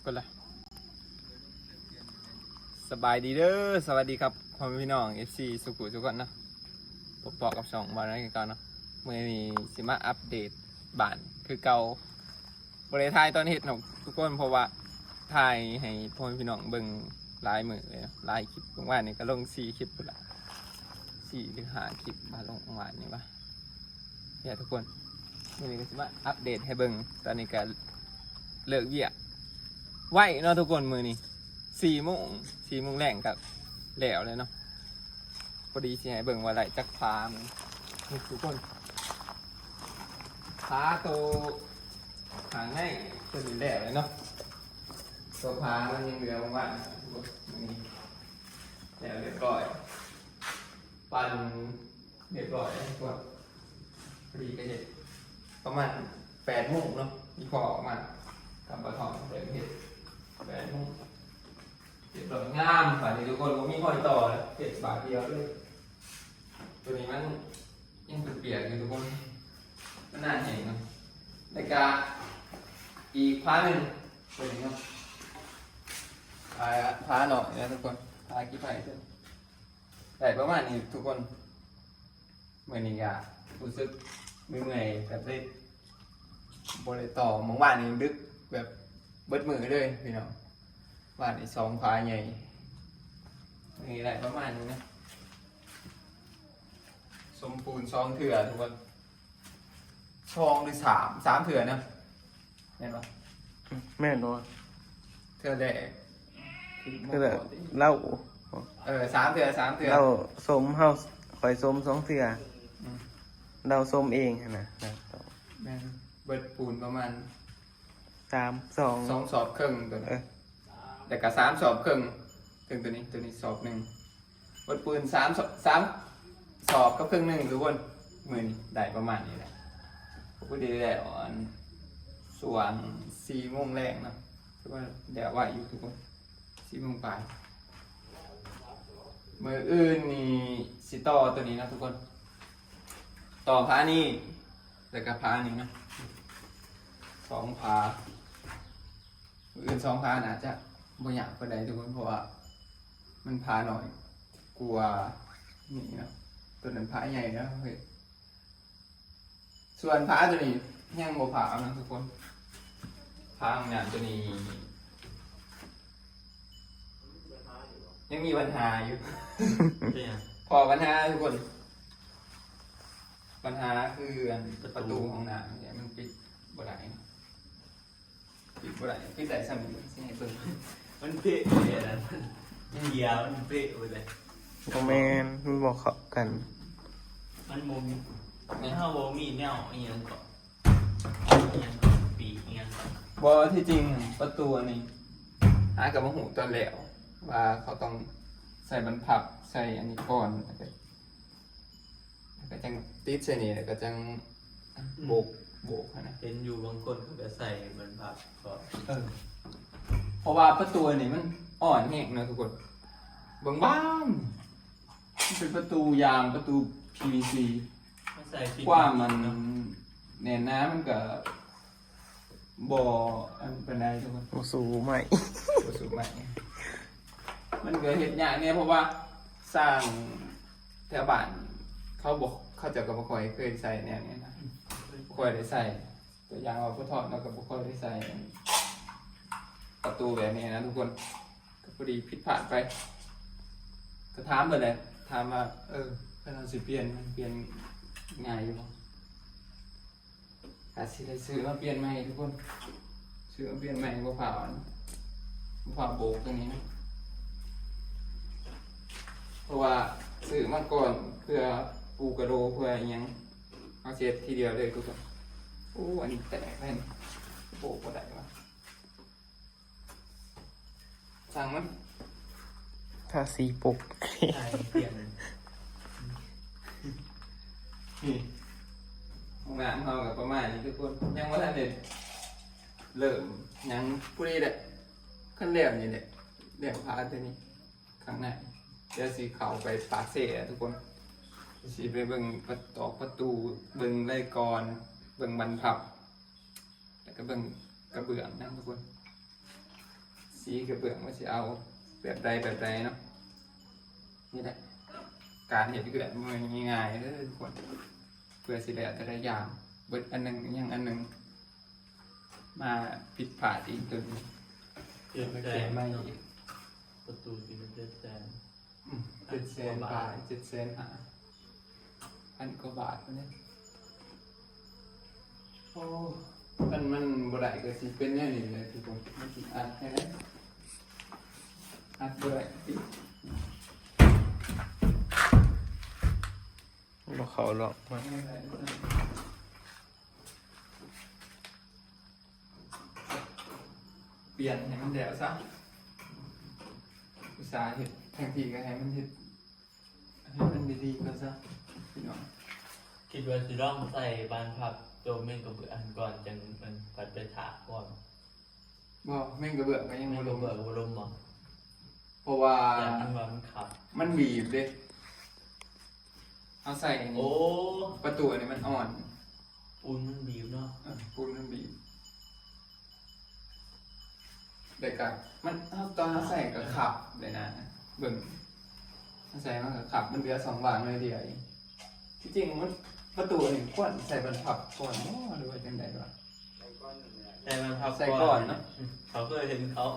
ເບິ່ງລະ ສະບາຍດີເດີ ສະຫວັດດີຄັບ ພໍ່ແມ່ພີ່ນ້ອງ ເອັຟຊີ ສູ່ຜູ້ສູ່ຄົນເນາະ ພົບພໍ້ກັບຊ່ອງບ່າວນ້ອຍຄືເກົ່າເນາະ. ມື້ນີ້ຊິມາອັບເດດບ້ານຄືເກົ່າ. ບໍ່ໄດ້ຖ່າຍຕອນເຮັດເນາະທຸກຄົນ ເພາະວ່າຖ່າຍໃຫ້ພໍ່ແມ່ພີ່ນ້ອງເບິ່ງຫຼາຍມື້ເລີຍເນາະ ຫຼາຍຄລິບ. ເມື່ອວານນີ້ກໍລົງສີ່ຄລິບພຸ້ນລະ ສີ່ຫຼືຫ້າຄລິບ ມາລົງເມື່ອວານນີ້ວະ. ເອີ ທຸກຄົນ ມື້ນີ້ກໍຊິມາອັບເດດໃຫ້ເບິ່ງ. ຕອນນີ້ກໍເລີກວຽກໄວເນາະທຸກຄົນ ມື້ນີ້ສີ່ໂມງ ສີ່ໂມງແລງກໍແລ້ວແລ້ວເນາະ. ພໍດີຊິໃຫ້ເບິ່ງວ່າໄດ້ຈັກຝາ ນີ້ທຸກຄົນ ຝາໂຕຂ້າງໃນຕົວນີ້ແລ້ວແລ້ວເນາະ. ໂຕຝາມັນຍັງເຫຼືອປະມານນີ້ທຸກຄົນ ນີ້ແລ້ວຮຽບຮ້ອຍ ປັ່ນ ຮຽບຮ້ອຍແລ້ວ ພອດີກໍເຮັດປະມານແປດໂມງເນາະ ມີພໍອອກມາກັບປະທອງ ເລີ່ມເຮັດແປດໂມງ ຮຽບຮ້ອຍງາມ. ບາດນີ້ທຸກຄົນ ບໍ່ມີຮອຍຕໍ່ແລ້ວ ເຮັດບາດດຽວເລີຍ. ຕົວນີ້ມັນຍັງເປີກໆຢູ່ທຸກຄົນ ມັນໜ້າແຫ້ງເນາະ. ແລ້ວກະອີກຝາໜຶ່ງ ຕົວນີ້ເນາະ ຝາ ຝາໜ້ອຍນະທຸກຄົນ ຝາກີ້ໄຟເພິ່ນ ໄດ້ປະມານນີ້ທຸກຄົນ. ມື້ນີ້ກະຮູ້ສຶກເມື່ອຍໆ ແບບໄດ້ ບໍ່ໄດ້ຕໍ່. ມື້ວານນີ້ດຶກແບບເບິດມື້ເລີຍພີ່ນ້ອງ. ວານນີ້ສອງຝາໃຫຍ່ ມື້ນີ້ໄດ້ປະມານນີ້ນະ ສົມປູນສອງເທື່ອທຸກຄົນ ສອງຫຼືສາມ ສາມເທື່ອນະ. ແມ່ນບໍ່? ແມ່ນບໍ່? ເທື່ອແລກ ເທື່ອແລກ ເຮົາ ເອີ ສາມເທື່ອ ສາມເທື່ອ ເຮົາສົມ ເຮົາ ຂ້ອຍສົມສອງເທື່ອ ອືມ ເຮົາສົມເອງຫັ້ນນະ. ແມ່ນ ເບິດປູນປະມານສາມ ສອງ ສອງສອບເຄິ່ງຕົວນີ້ ເອີ ແລ້ວກໍສາມສອບເຄິ່ງ ເຖິງຕົວນີ້ ຕົວນີ້ສອບໜຶ່ງ. ເບິດປູນສາມ ສອບ ສາມສອບກັບເຄິ່ງໜຶ່ງທຸກຄົນ. ມື້ນີ້ໄດ້ປະມານນີ້ແຫຼະ ພໍດີແລ້ວ ອັນ ຊ່ວງສີ່ໂມງແລງເນາະ ຖືວ່າແລ້ວໄວຢູ່ທຸກຄົນ ສີ່ໂມງປາຍ. ມື້ອື່ນນີ້ຊິຕໍ່ຕົວນີ້ເນາະທຸກຄົນ ຕໍ່ຝານີ້ ແລ້ວກໍຝານີ້ເນາະ ສອງຝາ. ມື້ອື່ນສອງຝາໜ້າຈະບໍ່ຍາກປານໃດທຸກຄົນ ເພາະວ່າມັນຝາໜ້ອຍກວ່ານີ້ເນາະ ຕົວນັ້ນຝາໃຫຍ່ແລ້ວເຮີ້ຍ. ສ່ວນຝາຕົວນີ້ຍັງບໍ່ພາເນາະທຸກຄົນ ຝາຫ້ອງນ້ຳຕົວນີ້ຍັງມີບັນຫາຢູ່. ເປັນຫຍັງ? ພໍບັນຫາທຸກຄົນ ບັນຫາຄືອັນປະຕູ ປະຕູຫ້ອງນ້ຳນີ້ມັນປິດບໍ່ໄດ້. ປິດບໍ່ໄດ້ ປິດໄດ້ສ່ຳນີ້ ຊິໃຫ້ເບິ່ງ ມັນເພະເລີຍອັນນັ້ນ ມັນຢາວ ມັນເພະເບິດເລີຍ. ບໍ່ແມ່ນ ມັນບໍ່ເຂົ້າກັນ ມັນບໍ່ມີ ແມ່ນ ເຮົາບໍ່ມີແນວອີ່ຫຍັງເກາະ ອີ່ຫຍັງເກາະ ປີກອີ່ຫຍັງເກາະ. ບໍ່ ທີ່ຈິງປະຕູອັນນີ້ ຫາກໍມາຮູ້ຕອນແລ້ວ ວ່າເຂົາຕ້ອງໃສ່ບັນພັບ ໃສ່ອັນນີ້ກ່ອນ ແລ້ວກໍ ແລ້ວກໍຈັ່ງຕິດໃສ່ນີ້ ແລ້ວກໍຈັ່ງໂບກ ໂບກຫັ້ນນະ. ເຫັນຢູ່ບາງຄົນເຂົາກໍໃສ່ບັນພັບເກາະ ເອີ ເພາະວ່າປະຕູອັນນີ້ມັນອ່ອນແຮງເນາະທຸກຄົນ ບາງໆ ມັນເປັນປະຕູຢາງ ປະຕູພີວີຊີ ມັນໃສ່ ຄວາມມັນແໜ້ນໜາມັນກໍ ບໍ່ອັນປານໃດທຸກຄົນ ບໍ່ສູ້ໄມ້ ບໍ່ສູ້ໄມ້. ມັນກໍເຮັດຍາກແດ່ ເພາະວ່າຊ່າງແຖວບ້ານເຂົາບໍ່ ເຂົາເຈົ້າກໍບໍ່ຄ່ອຍເຄີຍໃສ່ແນວນີ້ນະ ບໍ່ຄ່ອຍໄດ້ໃສ່. ຕົວຢ່າງວ່າພໍ່ທອດເນາະ ກໍບໍ່ຄ່ອຍໄດ້ໃສ່ປະຕູແບບນີ້ນະທຸກຄົນ ກໍພໍດີຜິດພາດໄປ. ກໍຖາມເພິ່ນແຫຼະ ຖາມວ່າ ເອີ ຄັນເຮົາຊິປ່ຽນ ມັນປ່ຽນງ່າຍຢູ່ບໍ່? ອາດຊິໄດ້ຊື້ມາປ່ຽນໃໝ່ທຸກຄົນ ຊື້ມາປ່ຽນໃໝ່ ບໍ່ພາວອັນ ບໍ່ພາວໂບກຕົວນີ້ນະ ເພາະວ່າຊື້ມາກ່ອນເພື່ອປູກະໂດ ເພື່ອອີ່ຫຍັງ ເຮົາຊິເຮັດທີດຽວເລີຍທຸກຄົນ. ໂອ້ ອັນນີ້ແຕກແລ້ວນີ້ ໂບກບໍ່ໄດ້ວະ. ຊ່າງມັນ ທາສີປົກ ໃຫ້ປ່ຽນ ນີ້ ຫ້ອງນ້ຳເຮົາກໍປະມານນີ້ທຸກຄົນ ຍັງບໍ່ທັນໄດ້ເລີ່ມຫຍັງ ຜູ້ນີ້ແຫຼະ ຄັນແລ້ວນີ້ແຫຼະ ແລ້ວພາແຕ່ນີ້ຂ້າງໃນ ດຽວຊິເຂົ້າໄປປາກເຊແຫຼະທຸກຄົນ ຊິໄປເບິ່ງປະ ຕອກປະຕູ ເບິ່ງໄລກອນ ເບິ່ງບັນພັບ ແລ້ວກໍເບິ່ງກະເບື້ອງນຳທຸກຄົນ. ສີກະເບື້ອງວ່າຊິເອົາແບບໃດແບບໃດເນາະ. ນີ້ແຫຼະ ການເຮັດເຮືອນບໍ່ແມ່ນງ່າຍໆເດີທຸກຄົນ ເພື່ອຊິໄດ້ແຕ່ລະຢ່າງ ເບິດອັນໜຶ່ງຍັງອັນໜຶ່ງ ມາຜິດພາດອີກ ຈົນ ເຈັດແສນ ແກ້ໃໝ່ອີກ. ປະຕູນີ້ເຈັດແສນ ອືມ ເຈັດແສນປາຍ ເຈັດແສນຫ້າ ພັນກວ່າບາດພຸ້ນເດ້. ໂອ້ ຄັນມັນບໍ່ໄດ້ກໍຊິເປັນແນວນີ້ແຫຼະທຸກຄົນ ມັນຊິອັດໃຫ້ໄດ້ ອັດບໍ່ໄດ້ຕິດ ບໍ່ເຂົ້າລັອກ. ປ່ຽນໃຫ້ມັນແລ້ວຊະ ອຸດສ່າເຮັດທັງທີກໍໃຫ້ມັນເຮັດ ໃຫ້ມັນດີໆກ່ອນຊະພີ່ນ້ອງ. ຄິດວ່າຊິລອງໃສ່ບານພັບໂຕແມ່ນກະເບື້ອງຫັ້ນກ່ອນ ຈັ່ງເພິ່ນພັດໄປຖາກກ່ອນ. ບໍ່ ແມ່ນກະເບື້ອງກໍຍັງບໍ່ລົງ ແມ່ນກະເບື້ອງກໍບໍ່ລົງບໍ່? ເພາະວ່າ ຢ້ານມັນວ່າມັນຂັດ ມັນບີບເດ້. ເຮົາໃສ່ອັນນີ້ ໂອ້ ປະຕູອັນນີ້ມັນອ່ອນ ປູນມັນບີບເນາະ. ເອີ ປູນມັນບີບ ແລ້ວກະມັນ ເຮົາ ຕອນເຮົາໃສ່ກະຂັບເດ້ນະ ເບິ່ງ ເຮົາໃສ່ມັນກະຂັບ ມັນເຫຼືອຊ່ອງວ່າງໜ້ອຍດຽວເອງ. ທີ່ຈິງມັນ ປະຕູນີ້ຄວນໃສ່ບານພັບກ່ອນບໍ ຫຼືວ່າຈັ່ງໃດວະ? ໃສ່ບານພັບ ໃສ່ກ່ອນເນາະ. ເຂົາເຄີຍເຫັນເຂົາ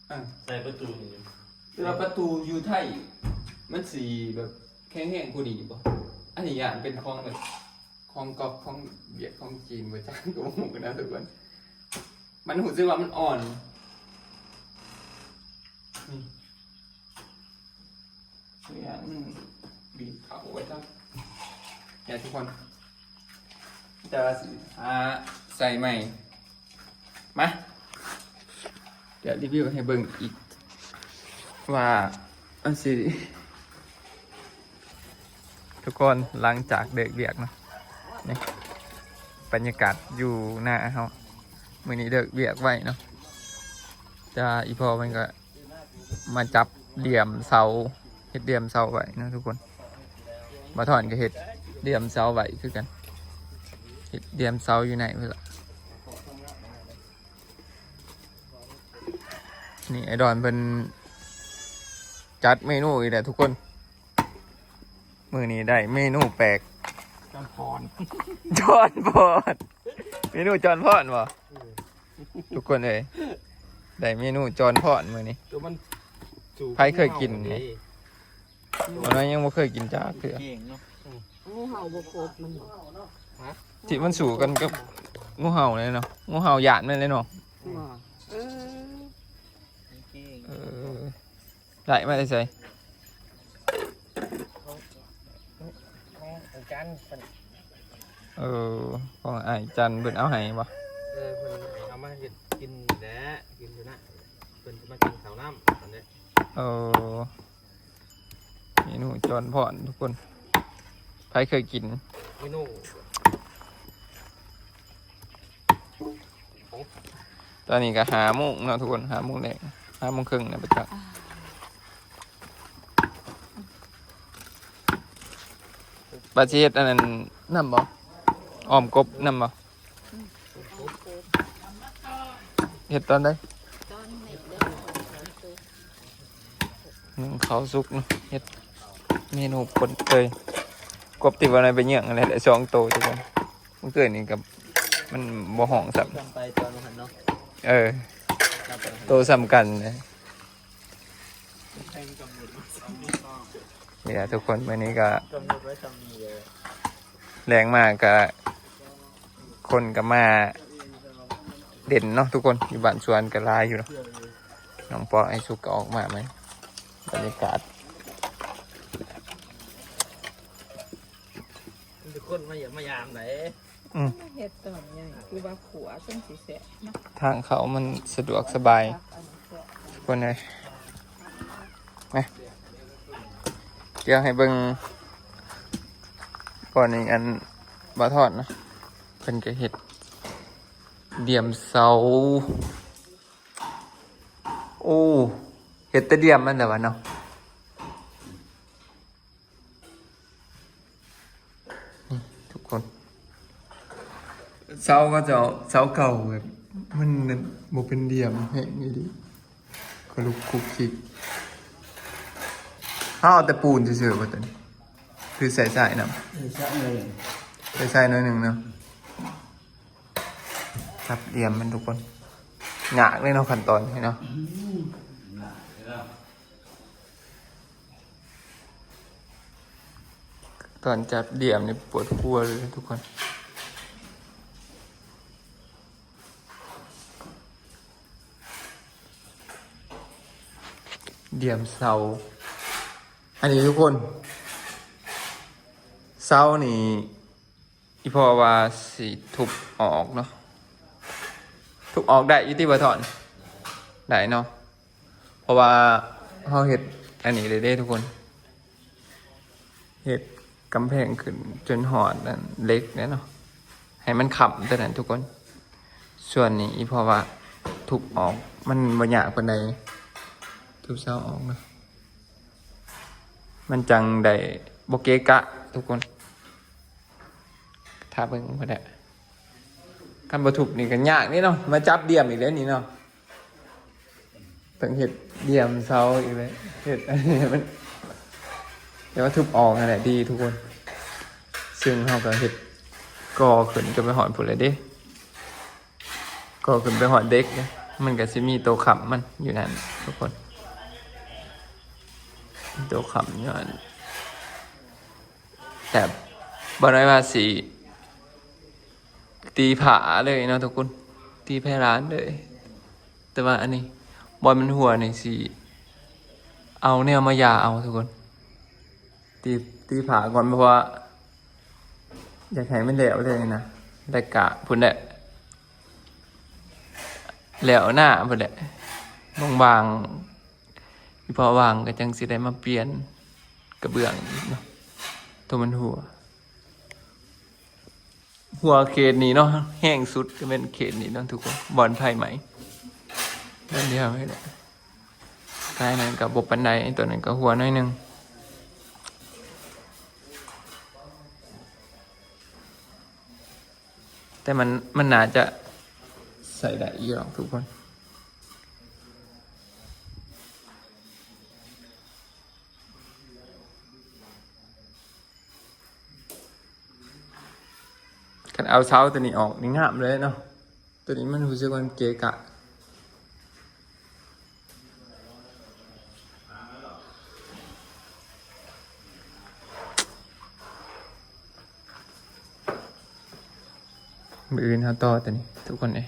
ເອີ ໃສ່ປະຕູນີ້ຢູ່ ແຕ່ວ່າປະຕູຢູ່ໄທມັນຊິແບບແຂງແຮງກວ່ານີ້ບໍ? ອັນນີ້ຢ້ານເປັນຂອງແບບ ຂອງກັອບຂອງຫວຽດຂອງຈີນບໍ່ຈັກ ກໍບໍ່ຮູ້ນະທຸກຄົນ. ມັນຮູ້ສຶກວ່າມັນອ່ອນ ນີ້ ເວລາມັນບີບເຂົ້າໄວ້ຊະ ແລ້ວທຸກຄົນ ແຕ່ວ່າຊິຫາໃສ່ໃໝ່. ມາ ດຽວຣີວິວໃຫ້ເບິ່ງອີກວ່າມັນຊິ ທຸກຄົນ ຫຼັງຈາກເລີກວຽກເນາະ ນີ້ ບັນຍາກາດຢູ່ໜ້າເຮົາ ມື້ນີ້ເລີກວຽກໄວເນາະ ແຕ່ວ່າອີ່ພໍ່ເພິ່ນກໍມາຈັບຫຼ່ຽມເສົາ ເຮັດຫຼ່ຽມເສົາໄວ້ເນາະທຸກຄົນ. ບ່າວທອນກໍເຮັດຫຼ່ຽມເສົາໄວ້ຄືກັນ ເຮັດຫຼ່ຽມເສົາຢູ່ໃນພຸ້ນລະ. ນີ້ອ້າຍດອນເພິ່ນຈັດເມນູອີກແລ້ວທຸກຄົນ ມື້ນີ້ໄດ້ເມນູແປກ ຈອນພອນ ຈອນພອນ ເມນູຈອນພອນບໍ່? ເອີ ທຸກຄົນເອີຍ ໄດ້ເມນູຈອນພອນມື້ນີ້ ໂຕມັນ ໃຜເຄີຍກິນນີ້? ບໍ່ນ້ອຍຍັງບໍ່ເຄີຍກິນຈັກເທື່ອ ເກັ່ງເນາະ. ອືມ ງູເຫົ່າບໍ່ຄົບມັນບໍ່? ຮະ? ທີ່ມັນສູ້ກັນກັບງູເຫົ່າເລີຍເນາະ ງູເຫົ່າຢ້ານມັນເລີຍເນາະ. ບໍ່ ເອີ ເກັ່ງ ເອີ ໄດ້ມາແຕ່ໃສ? ຂອງ ຂອງອາຈານເພິ່ນ ເອີ ຂອງອາຈານເພິ່ນເອົາໃຫ້ບໍ່? ເອີ ເພິ່ນເອົາມາເຮັດກິນແຫຼະ ກິນຢູ່ນະ ເພິ່ນຊິມາກິນເຂົ້ານຳ ເອີ. ເມນູຈອນພອນທຸກຄົນ ໃຜເຄີຍກິນ? ເມນູ ຕອນນີ້ກໍຫ້າໂມງເນາະທຸກຄົນ ຫ້າໂມງແລງ ຫ້າໂມງເຄິ່ງນະ ປະຈັກ ວ່າຊິເຮັດອັນນັ້ນນຳບໍ່? ອ້ອມກົບນຳບໍ່? ເຮັດຕອນໃດ? ຕອນນີ້ເດີ ໜຶ້ງເຂົ້າສຸກເນາະ ເຮັດເມນູປົນເປີຍ ກົບທີ່ວ່າໄດ້ໄປເຍືອງຫັ້ນແຫຼະ ໄດ້ສອງໂຕທຸກຄົນ. ມື້ຄືນນີ້ກໍມັນບໍ່ຮ້ອງຊ້ຳ ຈຳໄປຕອນນັ້ນເນາະ ເອີ ໂຕສ່ຳກັນເລີຍ. ນີ້ແຫຼະທຸກຄົນ ມື້ນີ້ກໍ ກຳນົດໄວ້ຊ່ຳນີ້ເລີຍ ແລງມາກໍ ຄົນກໍມາເຫຼັ້ນເນາະທຸກຄົນ ຢູ່ບ້ານສວນກໍຫຼາຍຢູ່ເນາະ. ນ້ອງປອກ ອ້າຍສຸກກໍອອກມາໃໝ່ ບັນຍາກາດ ມີແຕ່ຄົນມາຢ້ຽມມາຢາມໃດ. ອືມ ເຮັດຕອນໃຫຍ່ ຄືວ່າຂົວຈັ່ງຊິແຊບເນາະ ທາງເຂົ້າມັນສະດວກສະບາຍ ທຸກຄົນເອີຍ. ມາ ດຽວໃຫ້ເບິ່ງ ບ່ອນນີ້ ອັນ ບ່າວທອນເນາະ ເພິ່ນກໍເຮັດ ລ່ຽມເສົາ ໂອ້ ເຮັດແຕ່ລ່ຽມມັນແຫຼະວະເນາະ ນີ້ທຸກຄົນ. ເສົາເຂົາເຈົ້າ ເສົາເກົ່າແບບ ມັນບໍ່ເປັນລ່ຽມແຮງອີ່ຫຼີ. ປາດຸກຄຸກຄິກ. ເຮົາເອົາແຕ່ປູນຊື່ໆ ບໍ່ຕົວນີ້ ຫຼືໃສ່ຊາຍນຳ? ໃສ່ຊາຍໜ້ອຍໜຶ່ງ ໃສ່ຊາຍໜ້ອຍໜຶ່ງເນາະ. ຈັບຫຼ່ຽມມັນທຸກຄົນ ຍາກເລີຍເນາະ ຂັ້ນຕອນນີ້ເນາະ. ຕອນຈັບຫຼ່ຽມນີ້ປວດຫົວເລີຍທຸກຄົນ. ຫຼ່ຽມເສົາ ອັນນີ້ທຸກຄົນ ເສົານີ້ ອີ່ພໍ່ວ່າຊິທຸບອອກເນາະ. ທຸບອອກໄດ້ຢູ່ຕິ ບໍ່ຖອນ? ໄດ້ເນາະ ເພາະວ່າເຮົາເຮັດອັນນີ້ເດ້ທຸກຄົນ ເຮັດກຳແພງຂຶ້ນຈົນຮອດອັນເຫຼັກແຫຼະເນາະ ໃຫ້ມັນຄ້ຳຕົວນັ້ນທຸກຄົນ. ສ່ວນນີ້ອີ່ພໍ່ວ່າທຸບອອກ ມັນບໍ່ຍາກປານໃດ ທຸບເສົາອອກເນາະ ມັນຈັ່ງໄດ້ບໍ່ເກະກະທຸກຄົນ. ຖ້າເບິ່ງພຸ້ນແຫຼະ ຄັນບໍ່ທຸບນີ້ກໍຍາກນີ້ເນາະ ມາຈັບຫຼ່ຽມອີກແລ້ວນີ້ເນາະ. ຕ້ອງເຮັດຫຼ່ຽມເສົາອີກແລ້ວ ເຮັດອັນນີ້ມັນ ແຕ່ວ່າທຸບອອກຫັ້ນແຫຼະດີທຸກຄົນ. ຊຶ່ງເຮົາກໍເຮັດກໍ່ຂຶ້ນຈະໄປຮອດພຸ້ນແຫຼະເດ້ ກໍ່ຂຶ້ນໄປຮອດເດັກເດ້ ມັນກໍຊິມີໂຕຄ້ຳມັນຢູ່ນັ້ນທຸກຄົນ ໂຕຄ້ຳຢູ່ຫັ້ນ. ແບບບໍ່ໄດ້ວ່າຊິຕີຝາເລີຍເນາະທຸກຄົນ ຕີແຜ່ລານເລີຍ. ແຕ່ວ່າອັນນີ້ບ່ອນມັນຮົ່ວນີ້ຊິເອົາແນວມາຢາເອົາທຸກຄົນ ຕີ ຕີຝາກ່ອນ ເພາະວ່າຢາກໃຫ້ມັນແລ້ວເລີຍນະ. ແລ້ວກະພຸ້ນແຫຼະ ແລ້ວໜ້າພຸ້ນແຫຼະ ວ່າງໆ ອີ່ພໍວ່າງກໍຈັ່ງຊິໄດ້ມາປ່ຽນກະເບື້ອງອີກເນາະ. ໂຕມັນຮົ່ວ ຮົ່ວເຂດນີ້ເນາະ ແຮງສຸດກໍແມ່ນເຂດນີ້ເນາະທຸກຄົນ ບ່ອນໄຟໄໝ້ ບ່ອນດຽວນີ້ແຫຼະ. ທ້າຍນັ້ນກໍບໍ່ປານໃດ ໂຕນັ້ນກໍຮົ່ວໜ້ອຍໜຶ່ງ ແຕ່ມັນ ມັນໜ້າຈະໃຊ້ໄດ້ຢູ່ດອກທຸກຄົນ. ຄັນເອົາເສົາຕົວນີ້ອອກນີ້ງາມເລີຍເນາະ. ຕົວນີ້ມັນຮູ້ສຶກວ່າມັນເກະກະ. ມື້ອື່ນເຮົາຕໍ່ຕົວນີ້ທຸກຄົນເອີຍ.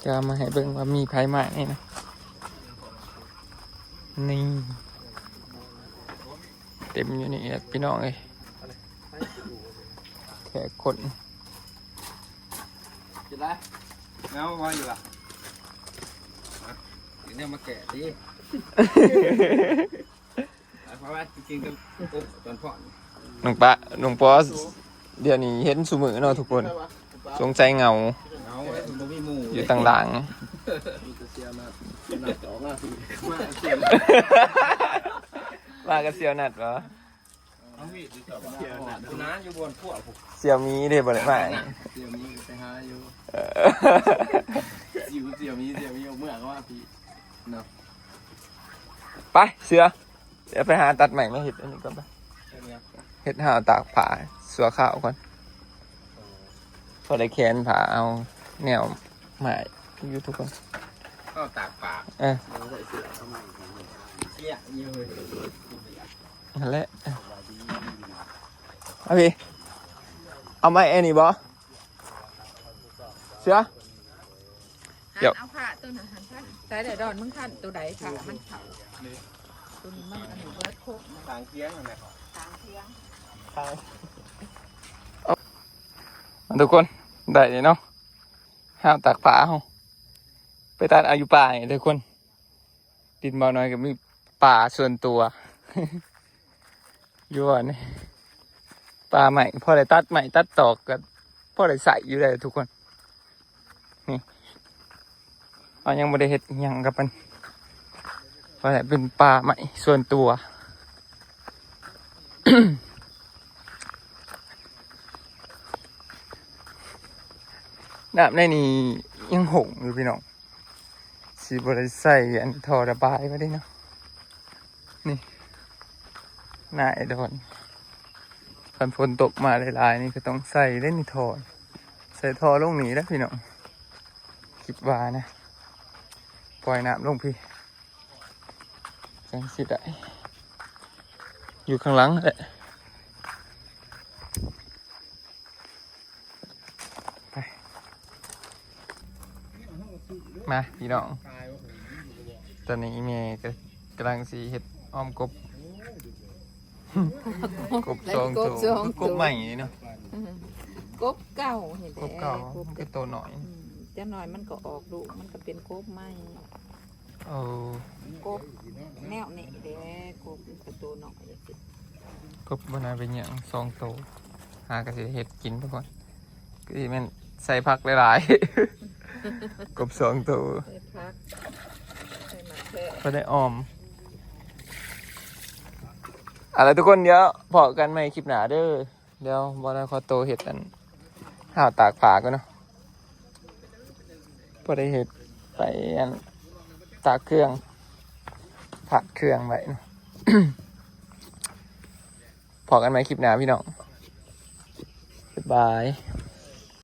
ຈະເອົາມາໃຫ້ເບິ່ງວ່າມີໃຜມານີ້ນະ. ນີ້ ເຕັມຢູ່ນີ້ແຫຼະພີ່ນ້ອງເອີຍ ແຂກຄົນ. ກິນໄດ້ ເອົາວ່າຢູ່ລະ ກິນແນວມາແກະຕິ. ເອົາໄວ້ກິນກັບກົບຕອນພ້ອນ. ນ້ອງປະ ນ້ອງປອສ ດຽວນີ້ເຫັນຊຸມື້ເນາະທຸກຄົນ ສົງໄສເຫງົາ ເຫງົາ ບໍ່ມີໝູ່ ຢູ່ທາງຫຼັງ. ມີແຕ່ສ່ຽວນັດ ສ່ຽວນັດອອກມາ ມາກັບສ່ຽວນັດ ມາກັບສ່ຽວນັດບໍ? ເອົາມີດຢູ່ ສ່ຽວນັດ ຢູ່ນາ ຢູ່ບ່ອນຄົວພຸ້ນ. ສ່ຽວໝີເດ້ບໍ່ໄດ້ມາ ສ່ຽວໝີໄປຫາຢູ່. ເອີ ຊິວ ສ່ຽວໝີ ສ່ຽວໝີ ເອົາເມືອເຂົ້າມາພີ້ເນາະ. ໄປ ເສືອ ດຽວໄປຫາຕັດໄມ້ມາເຮັດອັນນີ້ກ່ອນໄປ. ເຮັດຫາວຕາກຜ້າຊົ່ວຄາວກ່ອນ ພໍໄດ້ແຂວນຜ້າ ເອົາແນວໄມ້ຢູ່ທຸກຄົນ. ເອົາຕາກຜ້າ ເອີ ເອົາເສື້ອເຂົ້າມາອີກ ເສຍຢູ່ເລີຍ ຫັ້ນແຫຼະ. ເອົາພີ້ ເອົາໄມ້ອັນນີ້ບໍ່? ເສືອ ດຽວ ເອົາຜ້າຕົວນັ້ນຫັ້ນ ໃສ່ໄດ້ດອນ ມຶງຂັ້ນຕົວໃດຜ້າມັນຂາວ ຕົວນີ້ມັນອັນນີ້ເບິດຄົກນະ ທາງທຽງຫັ້ນນະ ທາງທຽງ ທາງ ເອົາ ທຸກຄົນ ໄດ້ເນາະ ຫາວຕາກຜ້າເຮົາ ໄປຕັດເອົາຢູ່ປ່ານີ້ທຸກຄົນ. ດິນບ່າວນ້ອຍກໍມີປ່າສ່ວນຕົວ ຢູ່ອັນນີ້ ປ່າໄມ້ ພໍໄດ້ຕັດໄມ້ຕັດຕອກ ກໍພໍໄດ້ໃຊ້ຢູ່ໄດ໋໋ທຸກຄົນ. ນີ້ ເຮົາຍັງບໍ່ໄດ້ເຮັດຫຍັງກັບມັນ ພໍໄດ້ເປັນປ່າໄມ້ສ່ວນຕົວ. ນ້ຳໃນນີ້ຍັງຫົງຢູ່ພີ່ນ້ອງ ຊິບໍ່ໄດ້ໃສ່ອັນທໍ່ລະບາຍໄວ້ເດ້ເນາະ. ນີ້ ໜ້າໄອ້ດອນ ຄັນຝົນຕົກມາຫຼາຍໆນີ້ກໍຕ້ອງໃສ່ເດ້ນີ້ ທໍ່ ໃສ່ທໍ່ລົງນີ້ແຫຼະພີ່ນ້ອງ ຄິດວ່ານະ ປ່ອຍນ້ຳລົງພີ້ ຈັ່ງຊິໄດ້ ຢູ່ຂ້າງຫຼັງຫັ້ນແຫຼະ. ໄປ ມາພີ່ນ້ອງ ຕອນນີ້ອີ່ແມ່ກໍກຳລັງຊິເຮັດອ້ອມກົບ ກົບສອງໂຕ ກົບສອງໂຕ ຄືກົບໃໝ່ນີ້ເນາະ ອືມ ກົບເກົ່ານີ້ແຫຼະ ກົບເກົ່າ ກົບ ມັນກໍໂຕນ້ອຍ ອືມ ຈັກໜ້ອຍມັນກໍອອກລູກ ມັນກໍເປັນກົບໃໝ່. ເອີ ກົບແນວນີ້ແຫຼະ ກົບກະໂຕນ້ອຍ ກົບບໍ່ໜ້າເປັນຫຍັງ ສອງໂຕ ຫາກະຊິເຮັດກິນທຸກຄົນ ຄືແມ່ນໃສ່ຜັກຫຼາຍໆ ກົບສອງໂຕ ໃສ່ຜັກ ໃສ່ໝາກເຂືອ ພໍໄດ້ອອມ. ເອົາລະທຸກຄົນ ດຽວພໍ້ກັນໃໝ່ຄລິບໜ້າເດີ. ດຽວບໍ່ໄດ້ຂໍໂຕເຮັດອັນ ຫ້າວຕາກຜ້າກ່ອນເນາະ ບໍ່ໄດ້ເຮັດ ໄປອັນ ຕາກເຄື່ອງ ພັກເຄື່ອງໄວ້ເນາະ. ພໍ້ກັນໃໝ່ຄລິບໜ້າພີ່ນ້ອງ ບາຍບາຍ.